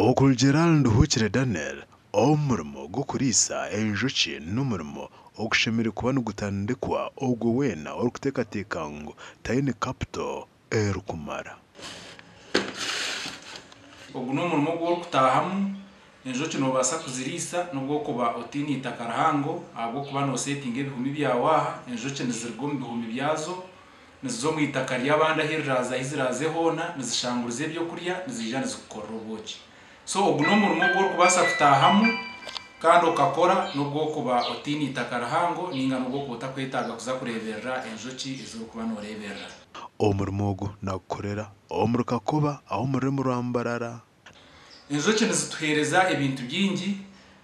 Okurugiirira ahari Nduhukire Daniel, omurimo gw'okuriisa enjoki n'omurimo ogushemereire kuba nigutandikwa ogwe weena orikuteekateeka ngu taine kapito erikumara. Ogu n'omurimo ogu orikutaahamu, enjoki noobaasa kuziriisa n'obu orikuba otaine eitaka rihango ahabw'okuba noosetinga ebihumi byawe aha, enjoki niziruga omu bihumi byazo niziza omu itaka ry'abandi ahu riraaze ahu ziraaze hoona nizishanguriza ebyokurya niziija nizikukorera obwoki. So ogu n'omurimo ogu orikubaasa kutaahamu kandi okakora n'obu orikuba otaine eitaka rihango nainga n'obu orikuba otakwetaaga kuza kureeberera enjoki ezi orikuba nooreeberera. Omurimo ogu nagukorera omuri Kakoba ah'omu rurembo rwa Mbarara. Enjoki nizituheereza ebintu bingi,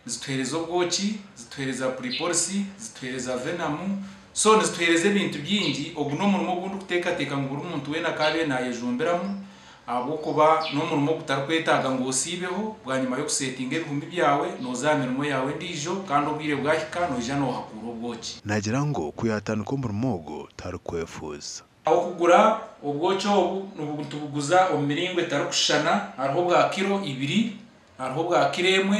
nizituheereza obwoki, zituheereza puripolisi, zituheereza venamu, so nizituheereza ebintu bingi. Ogu n'omurimo ogu ndikuteekateeka ngu buri muntu weena akaabaire naayejumbiramu ahabw'okuba n'omurimo ogutarikwetaaga ngu osiibeho bwanyima y'okuseetinga ebihumi byawe nooza aha mirimo yaawe endiijo kandi obwire bwahika noija noohakuura obwoki. Naagira ngu ku yaatandika omurimo ogu tarikwefuuza. Okugura obwoki obu nitubuguza omu miringo etarikushushana, hariho obwa kiro ibiri, hariho obwa kiro emwe,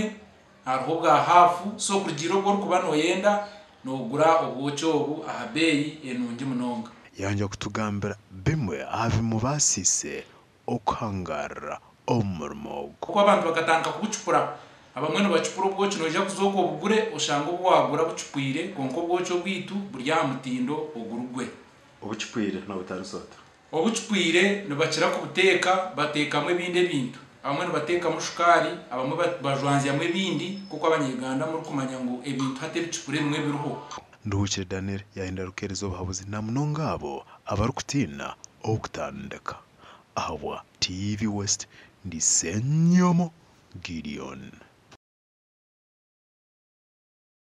hariho obwa haafu, so kurugiirira obu orikuba nooyenda noogura obwoki obu aha beeyi enungi munonga. Yangye kutugambira bimwe aha bimubaasiise okuhangaarira omu murimo ogu. Oku abantu bakatandika kubucupura, abamwe nibacupura obwoki noija kuza okwo obugure oshange obu waagura bucupwire kwonka obwoki obwaitu buri aha mutindo oguri gwe. Obucupwire noobutaanisa ota? Obucupwire nibakira kubuteeka bateekamu ebindi ebintu. Abamwe nibateekamu shukaari, abamwe bajwanzyamu ebindi nk'oku Abanya-Uganda murikumanya ngu ebintu hati ebicupuri ebimwe biriho. Nduhukire Daniel yaayenda rukeereza obuhabuzi na munonga abo abarikutiina okutandika. Ahabwa TV West, ndi Ssenyomo Gideon.